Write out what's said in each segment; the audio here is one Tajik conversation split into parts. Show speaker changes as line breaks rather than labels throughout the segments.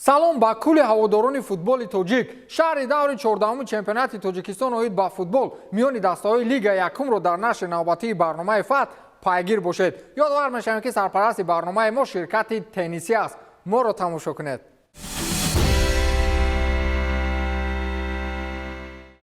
Салом ба кулли ҳаводорони футболи тоҷик. Шарҳи даври 14-уми чемпионати Тоҷикистон оид ба футбол миёни дастаҳои Лига якумро дар нашри навбатии барномаи «Фатҳ» пайгир бошед. Ёдовар мешавем, ки сарпарасти барномаи мо ширкати Теннисӣ аст. Моро тамошо кунед.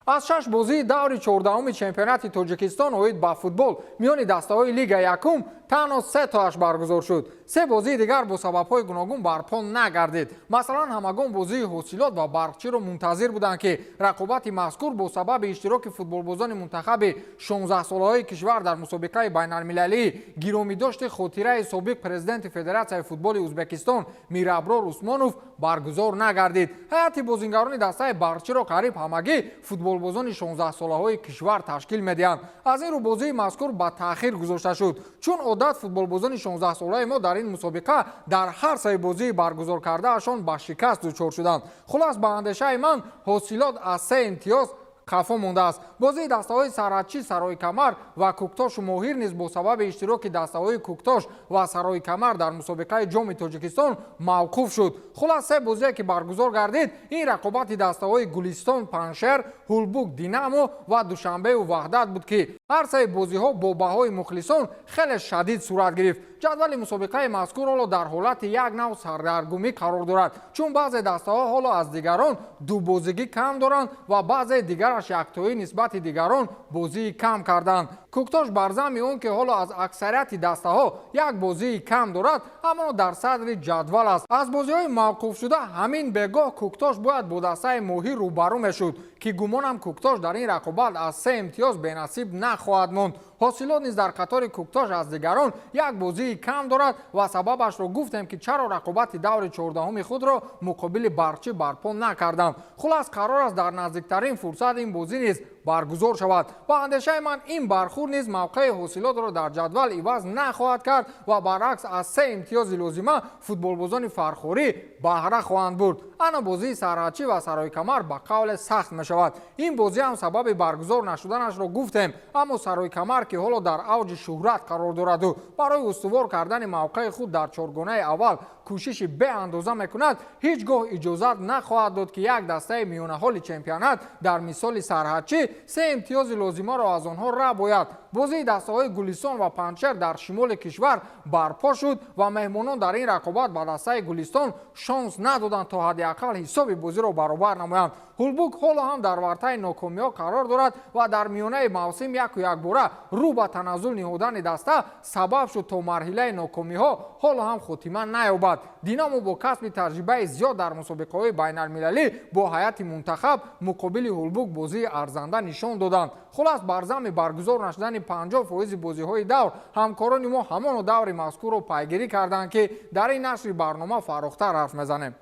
Аз шаш бозии даври 14-уми чемпионати Тоҷикистон оид ба футбол миёни дастаҳои Лига якум танҳо се тоаш баргузор шуд. Се бозии дигар бо сабабҳои гуногун барпо нагардид. Масалан, ҳамагон бозии Ҳосилот ва Барқчиро мунтазир буданд, ки рақобати мазкур бо сабаби иштироки футболбозони мунтахаби 16-солаҳои кишвар дар мусобиқаи байналмилалии гиромидошти хотираи собиқ президенти Федератсияи футболи Ӯзбекистон Мираброр Усмонов баргузор нагардид. Ҳайати бозингарони дастаи Барқчиро қариб ҳамагӣ футболбозони 16-солаҳои кишвар ташкил медиҳанд. Аз ин рӯ бозии мазкур ба таъхир гузошта шуд. Чун одат, футболбозони 16-солаи мо дар ин мусобиқа дар ҳар саи бозии баргузор кардаашон ба шикаст дучор шуданд. Хулас, ба андешаи ман, Ҳосилот аз се имтиёз қафо мондааст. Бозии дастаҳои Сарҳадчӣ, Сарои Камар ва Кӯктошу Моҳир низ бо сабаби иштироки дастаҳои Кӯктош ва Сарои Камар дар мусобиқаи Ҷоми Тоҷикистон мавқуф шуд. Хулас, се бозие, ки баргузор гардид, ин рақобати дастаҳои Гулистон, Паншер, Ҳулбук, Динамо ва Душанбеу Ваҳдат буд, ки ҳар саи бозиҳо бо баҳои мухлисон хеле шадид сурат гирифт. Ҷадвали мусобиқаи мазкур ҳоло дар ҳолати як нав сардаргумӣ қарор дорад, чун баъзе дастаҳо ҳоло аз дигарон дубозигӣ кам доранд ва баъзе дигараш яктоӣ нисбати дигарон бозии кам карданд. Кӯктош бар замми он ки ҳоло аз аксарияти дастаҳо як бозии кам дорад, аммо дар садри ҷадвал аст. Аз бозиҳои мавқуфшуда ҳамин бегоҳ Кӯктош бояд бо дастаи Моҳир рӯбарӯ мешуд, ки гумонам, Кӯктош дар ин рақобат аз се имтиёз бенасиб нахоҳад монд. Ҳосилот низ дар қатори Кӯктош аз дигарон як бозии кам дорад ва сабабашро гуфтем, ки чаро рақобати даври 14-уми худро муқобили Барқчӣ барпо накарданд. Хулас, қарор аст дар наздиктарин фурсат ин бозӣ низ баргузор шавад. Ба андешаи ман, ин бархӯрд низ мавқеи Ҳосилотро дар ҷадвал иваз нахоҳад кард ва баръакс, аз се имтиёзи лозима футболбозони фархорӣ баҳра хоҳанд бурд. Ана бозии Сарҳадчӣ ва Сарои Камар ба қавле сахт мешавад. Ин бозӣ ҳам сабаби баргузор нашуданашро гуфтем, аммо Сарои Камар, ки ҳоло дар авҷи шӯҳрат қарор дораду барои устувор кардани мавқеи худ дар чоргонаи аввал кӯшиши беандоза мекунад, ҳеҷ гоҳ иҷозат нахоҳад дод, ки як дастаи миёнаҳоли чемпионат дар мисоли Сарҳадчӣ се имтиёзи лозимаро аз онҳо рабояд. Бозии дастаҳои Гулистон ва Панҷшер дар шимоли кишвар барпо шуд ва меҳмонон дар ин рақобат ба дастаи Гулистон шонс надоданд, то ҳадди ақал ҳисоби бозиро баробар намоянд. Ҳулбук ҳоло ҳам дар вартаи нокомиҳо қарор дорад ва дар миёнаи мавсим яку якбора рӯ ба таназзул ниҳодани даста сабаб шуд, то марҳилаи нокомиҳо ҳоло ҳам хотима наёбад. Динамо бо касби таҷрибаи зиёд дар мусобиқаҳои байналмилалӣ бо ҳайати мунтахаб муқобили Ҳулбук бозии арзанда нишон доданд. Хулас, бар замми баргузор нашудани 50 фоизи бозиҳои давр, ҳамкорони мо ҳамоно даври мазкурро пайгирӣ карданд, ки дар ин нашри барнома фарохтар ҳарф мезанем.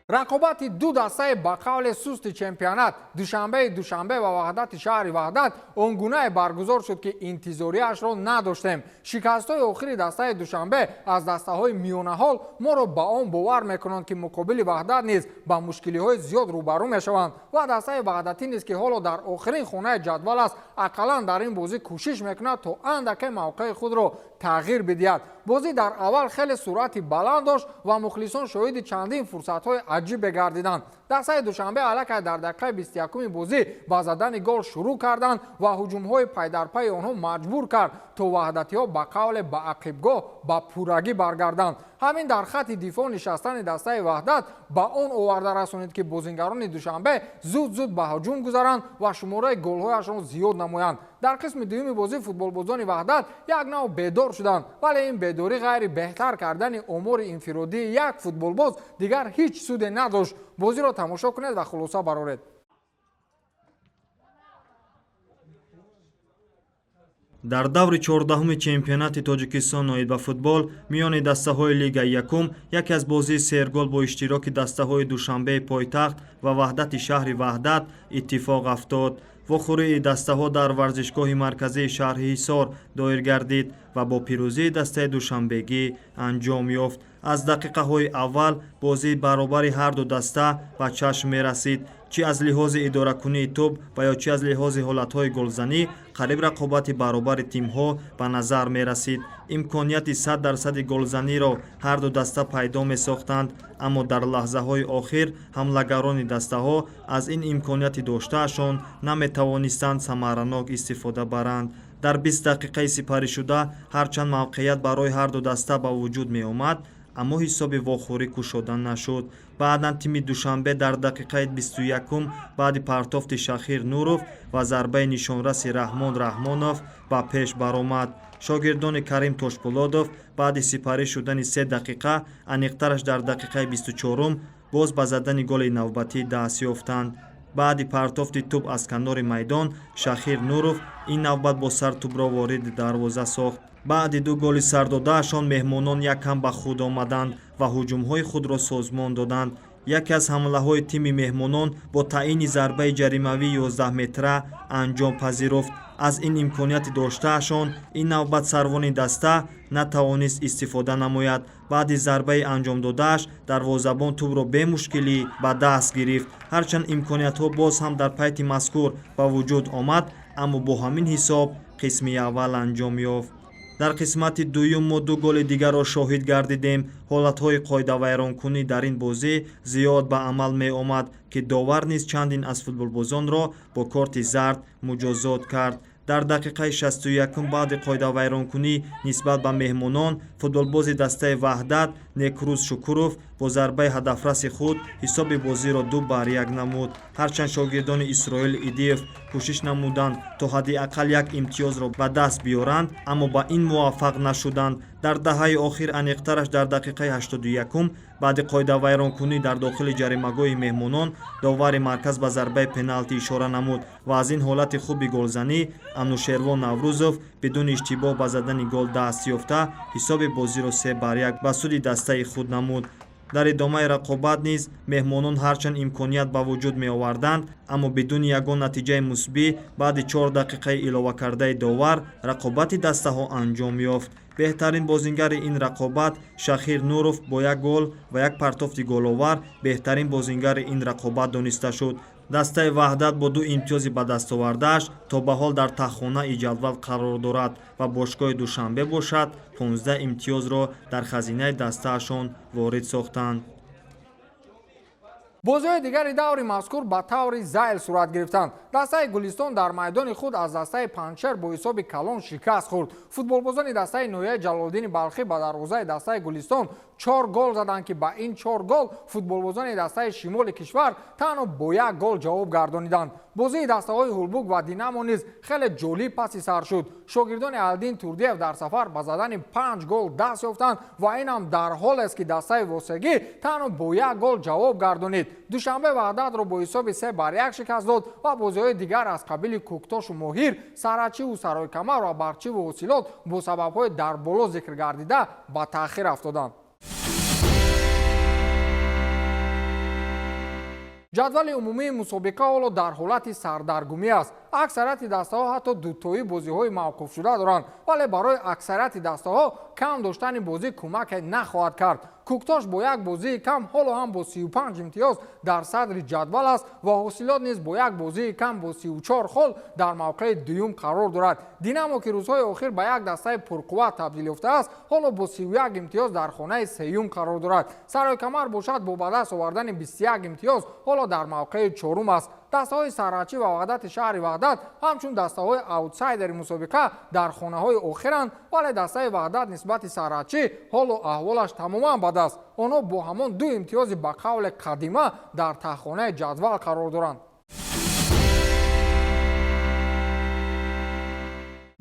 Рақобати ду дастаи ба қавле сусти чемпионат, Душанбеи Душанбе ва Ваҳдати шаҳри Ваҳдат, он гунае баргузор шуд, ки интизориашро надоштем. Шикастҳои охири дастаи Душанбе аз дастаҳои миёнаҳол моро ба он бовар мекунанд, ки муқобили Ваҳдат низ ба мушкилиҳои зиёд рӯбарӯ мешаванд ва дастаи ваҳдатӣ низ, ки ҳоло дар охирин хонаи ҷадвал аст, ақаллан дар ин бозӣ кӯшиш мекунад, то андаке мавқеи худро тағйир бидиҳад. Бозӣ дар аввал хеле суръати баланд дошт ва мухлисон шоҳиди чандин фурсатҳои аҷибе гардиданд. Дастаи Душанбе аллакай дар дақиқаи 21-уми бозӣ ба задани гол шурӯъ карданд ва ҳуҷумҳои пайдарпайи онҳо маҷбур кард, то ваҳдатиҳо ба қавле ба ақибгоҳ ба пуррагӣ баргарданд. Ҳамин дар хатти дифоъ нишастани дастаи Ваҳдат ба он оварда расонид, ки бозингарони Душанбе зуд зуд ба ҳуҷум гузаранд ва шумораи голҳояшон зиёд намоянд. Дар қисми дуюми бозӣ футболбозони Ваҳдат як нав бедор шуданд, вале ин бедорӣ ғайри беҳтар кардани омори инфиродии як футболбоз дигар ҳеҷ суде надошт. Бозиро тамошо кунед ва хулоса бароред.
Дар даври 14-уми чемпионати Тоҷикистон оид ба футбол миёни дастаҳои Лигаи якум яке аз бозии сергол бо иштироки дастаҳои Душанбеи пойтахт ва Ваҳдати шаҳри Ваҳдат иттифоқ афтод. Вохӯрии дастаҳо дар варзишгоҳи марказии шаҳри Ҳисор доир гардид ва бо пирӯзии дастаи душанбегӣ анҷом ёфт. Аз дақиқаҳои аввал бозии баробари ҳарду даста ба чашм мерасид. Чӣ аз лиҳози идоракунии тӯб ва ё чӣ аз лиҳози ҳолатҳои голзанӣ, қариб рақобати баробари тимҳо ба назар мерасид. Имконияти 100 дарсади голзаниро ҳарду даста пайдо месохтанд, аммо дар лаҳзаҳои охир ҳамлагарони дастаҳо аз ин имконияти доштаашон наметавонистанд самаранок истифода баранд. Дар 20 дақиқаи сипаришуда ҳарчанд мавқеият барои ҳарду даста ба вуҷуд меомад, аммо ҳисоби вохӯрӣ кушода нашуд. Баъдан тими Душанбе дар дақиқаи 21-ум баъди партофти Шахир Нуров ва зарбаи нишонраси Раҳмон Раҳмонов ба пеш баромад. Шогирдони Карим Тошпулодов баъди сипарӣ шудани 3 дақиқа, аниқтараш дар дақиқаи 24-ум, боз ба задани голи навбатӣ даст ёфтанд. Баъди партофти тӯб аз канори майдон, Шахир Нуров ин навбат бо сар тӯбро вориди дарвоза сохт. Баъди ду голи сардодаашон меҳмонон якам ба худ омаданд ва ҳуҷумҳои худро созмон доданд. Яке аз ҳамлаҳои тими меҳмонон бо таъини зарбаи ҷаримавии 11 метра анҷом пазируфт. Аз ин имконияти доштаашон ин навбат сарвони даста натавонист истифода намояд. Баъди зарбаи анҷомдодааш дарвозабон тӯбро бемушкилӣ ба даст гирифт. Ҳарчанд имкониятҳо боз ҳам дар пайти мазкур ба вуҷуд омад, аммо бо ҳамин ҳисоб қисми аввал анҷом ёфт. Дар қисмати дуюм мо ду голи дигарро шоҳид гардидем. Ҳолатҳои қоидавайронкунӣ дар ин бозӣ зиёд ба амал меомад, ки довар низ чандин аз футболбозонро бо корти зард муҷозот кард. Дар дақиқаи 61, баъди қоидавайронкунӣ нисбат ба меҳмонон, футболбози дастаи Ваҳдат Некрӯз Шукуров бо зарбаи ҳадафраси худ ҳисоби бозиро 2 бар 1 намуд. Ҳарчанд шогирдони Исроил Идиев кӯшиш намуданд, то ҳадди ақал як имтиёзро ба даст биёранд, аммо ба ин муваффақ нашуданд. Дар даҳаи охир, аниқтараш дар дақиқаи 81, баъди қоидавайронкунӣ дар дохили ҷаримагоҳи меҳмонон, довари марказ ба зарбаи пеналти ишора намуд ва аз ин ҳолати хуби голзанӣ Анушервон Наврӯзов бидуни иштибоҳ ба задани гол даст ёфта, ҳисоби бозиро 3 бар 1 ба суди дастаи худ намуд. Дар идомаи рақобат низ меҳмонон ҳарчанд имконият ба вуҷуд меоварданд, аммо бидуни ягон натиҷаи мусбӣ. Баъди 4 дақиқаи иловакардаи довар рақобати дастаҳо анҷом ёфт. Беҳтарин бозингари ин рақобат Шахир Нуров бо як гол ва як партофти головар беҳтарин бозингари ин рақобат дониста шуд. Дастаи Ваҳдат бо ду имтиёзи ба дастовардааш то ба ҳол дар таҳхонаи ҷадвал қарор дорад ва бошгоҳи Душанбе бошад, 15 имтиёзро дар хазинаи дастаашон ворид сохтанд.
Бозиҳои дигари даври мазкур ба таври зайл сурат гирифтанд. Дастаи Гулистон дар майдони худ аз дастаи Панҷшер бо ҳисоби калон шикаст хӯрд. Футболбозони дастаи ноҳияи Ҷалолиддини Балхӣ ба дарвозаи дастаи Гулистон чор гол заданд, ки ба ин чор гол футболбозони дастаи шимоли кишвар танҳо бо як гол ҷавоб гардониданд. Бозии дастаҳои Ҳулбук ва Динамо низ хеле ҷолиб паси сар шуд. Шогирдони Алдин Турдиев дар сафар ба задани панҷ гол даст ёфтанд ва инам дар ҳолест, ки дастаи Восегӣ танҳо бо як гол ҷавоб гардонид. Душанбе Ваҳдатро бо ҳисоби 3 бар 1 шикаст дод ва бозиҳои дигар аз қабили Кӯктошу Моҳир, Сарачиву Саройкамар ва Барчиву Ҳосилот бо сабабҳои дар боло зикр гардида ба таъхир афтоданд. Ҷадвали умумии мусобиқа ҳоло дар ҳолати сардаргумӣ аст. Аксарияти дастаҳо ҳатто дутоӣ бозиҳои мавқуфшуда доранд, вале барои аксарияти дастаҳо кам доштани бозӣ кӯмаке нахоҳад кард. Кӯктош бо як бозии кам ҳоло ҳам бо 35 имтиёз дар садри ҷадвал аст ва Ҳосилот низ бо як бозии кам бо 34 хол дар мавқеи дуюм қарор дорад. Динамо, ки рӯзҳои охир ба як дастаи пурқувват табдил ёфтааст, ҳоло бо 31 имтиёз дар хонаи сеюм қарор дорад. Саройкамар бошад, бо ба даст овардани 21 имтиёз ҳоло дар мавқеи чорум аст. Дастаҳои Сарачӣ ва Ваҳдати шаҳри Ваҳдат ҳамчун дастаҳои аутсайдери мусобиқа дар хонаҳои охиранд, вале дастаи Ваҳдат нисбати Сарачӣ ҳоло аҳволаш тамоман бад аст. Онҳо бо ҳамон ду имтиёзи ба қавле қадима дар таҳхонаи ҷадвал қарор доранд.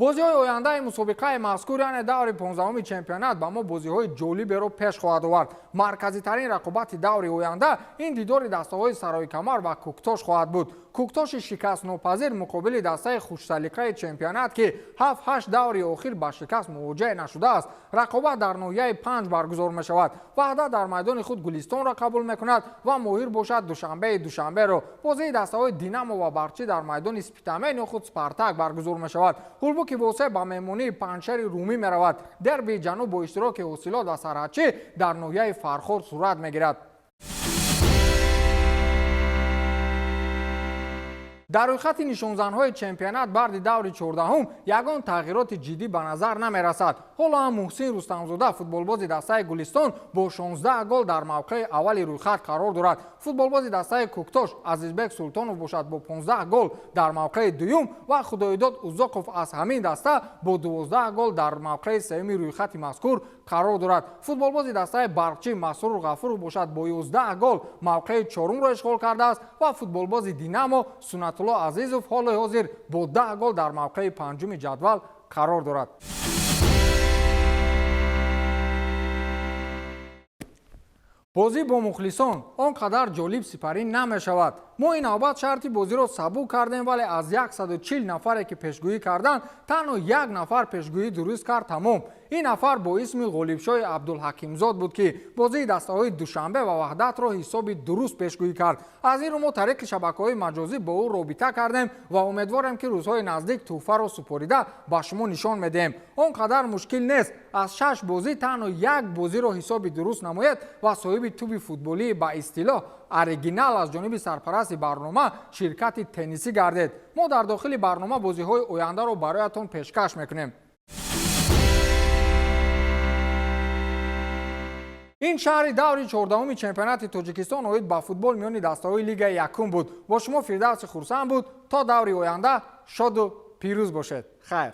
Бозиҳои ояндаи мусобиқаи мазкур, яъне даври 15-уми чемпионат, ба мо бозиҳои ҷолиберо пеш хоҳад овард. Марказитарин рақобати даври оянда ин дидори дастаҳои Саройкамар ва Кӯктош хоҳад буд. Кӯктоши шикастнопазир муқобили дастаи хушсалиқаи чемпионат, ки 7-8 даври охир ба шикаст мувоҷеҳ нашудааст. Рақобат дар ноҳияи Панҷ баргузор мешавад. Ваҳдат дар майдони худ Гулистонро қабул мекунад ва Моҳир бошад Душанбеи Душанберо. Бозии дастаҳои Динамо ва Барқчӣ дар майдони Спитамен ё худ Спартак баргузор мешавад. Ҳулбуки Восе ба меҳмонии Панҷшери Румӣ меравад. Дербии ҷануб бо иштироки Ҳосилот ва Сарҳадчӣ дар ноҳияи Фархор сурат мегирад. Дар рӯйхати нишонзанҳои чемпионат баъди даври 14-ум ягон тағйироти ҷиддӣ ба назар намерасад. Ҳоло ҳам Муҳсин Рустамзода, футболбози дастаи Гулистон, бо 16 гол дар мавқеи аввали рӯйхат қарор дорад. Футболбози дастаи Кӯктош Азизбек Султонов бошад, бо 15 гол дар мавқеи дуюм ва Худоидод Узоқов аз ҳамин даста бо 12 гол дар мавқеи сеюми рӯйхати мазкур қарор дорад. Футболбози дастаи Барқчӣ Масрур Ғафуров бошад, бо 11 гол мавқеи чорумро ишғол кардааст ва футболбози Динамо Суннатулло Азизов ҳоли ҳозир бо 10 гол дар мавқеи панҷуми ҷадвал қарор дорад. Бозӣ бо мухлисон он қадар ҷолиб сипарӣ намешавад. Мо ин навбат шарти бозиро сабук кардем, вале аз 140 нафаре, ки пешгӯӣ карданд, танҳо як нафар пешгӯӣ дуруст кард, тамом. Ин нафар бо исми Ғолибшоҳи Абдулҳакимзод буд, ки бозии дастаҳои Душанбе ва Ваҳдатро ҳисоби дуруст пешгӯӣ кард. Аз ин рӯ мо тариқи шабакаҳои маҷозӣ бо ӯ робита кардем ва умедворем, ки рӯзҳои наздик тӯҳфаро супорида ба шумо нишон медиҳем. Он қадар мушкил нест. Аз шаш бозӣ танҳо як бозиро ҳисоби дуруст намоед ва соҳиби туби футболии ба истилоҳ оригинал аз ҷониби сарпарасти барнома, ширкати теннисӣ, гардед. Мо дар дохили барнома бозиҳои ояндаро бароятон пешкаш мекунем. Ин шаҳри даври 14-уми чемпионати Тоҷикистон оид ба футбол миёни дастаҳои лигаи якум буд. Бо шумо Фирдавси Хурсанд буд. То даври оянда шоду пирӯз бошед. Хайр.